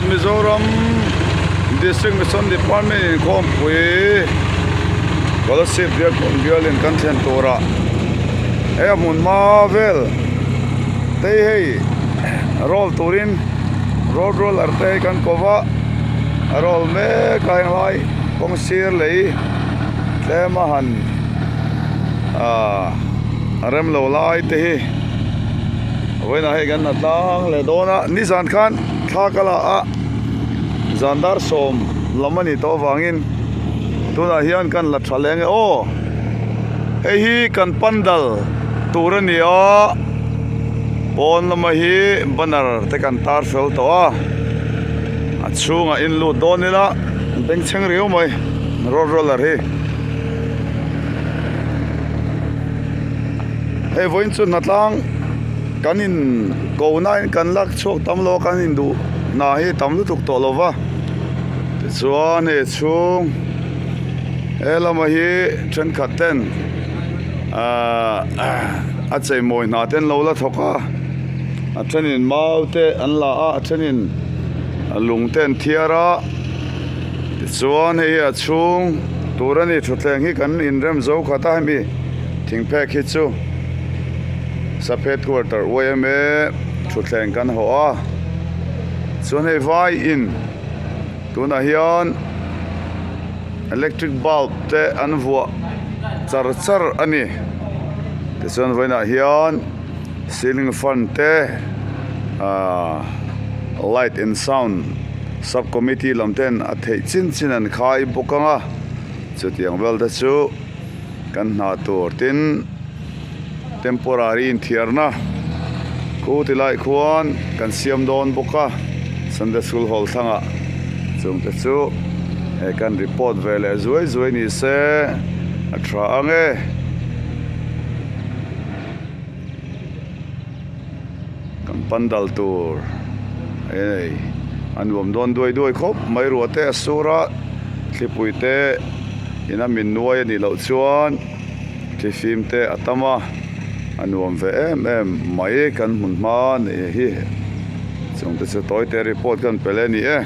Mizoram District Mission Department inkhawmpui Kolasib Bialkawn bialin kan thlen turah he a hmun hma vel te hi hei roll turin road roller te hi kan ko va a roll mek a henglai kawng sir lei tlem a han ahh a rem lo lai te hi vawiinah hei kan la tlang leh dawn a nizan khan thla ka la a zan dar sawm lam a nih tawh avangin tunah hian kan la tha leng e aw hei hi kan pandal tur a ni a pawn lama hi banner te kan tar fel tawh a a chhungah in lut dawn ila bengchheng riau mai road roller hi. Hei vawiin chu hnatlang kan in ko nain kan lak chhuak tam lo a kan in duh hna hi tam lutuk tawh lo va tichuan hei chhung he lama hi thenkhat ten ahh a cheimawi hna te an lo la thawk a a thenin mau te an la a a thenin lung te an thiar a tichuan hei hi a chhung tur a ni thutthleng hi kan inrem zo khat a hemi. Thingphek hi chu sub headquarter yma thutthleng kan hawh a chuan hei vai in tunah hian electric bulb te an vuah char char a ni tichuan vawiinah hian ceiling fan te ahh light and sound sub committee lam ten a theih chin chin an khai bawk ang a chutiang vel te chu. Kan hna tur tin temporary inthiarna khu ti lai khuan kan siam dawn bawk a Sunday school hall thlangah chung te chu he kan report ve leh zuai zuai ni se a tha ang e. Kan pandal tur hei a nuam dawn duai duai khawp mai ruah te a sur a thlipui te ina min nuai a nih loh chuan thlifim te a tam a a nuam ve em em mai kan hmun hma a nih hi chung te chu tawi te report kan pe leh a ni e.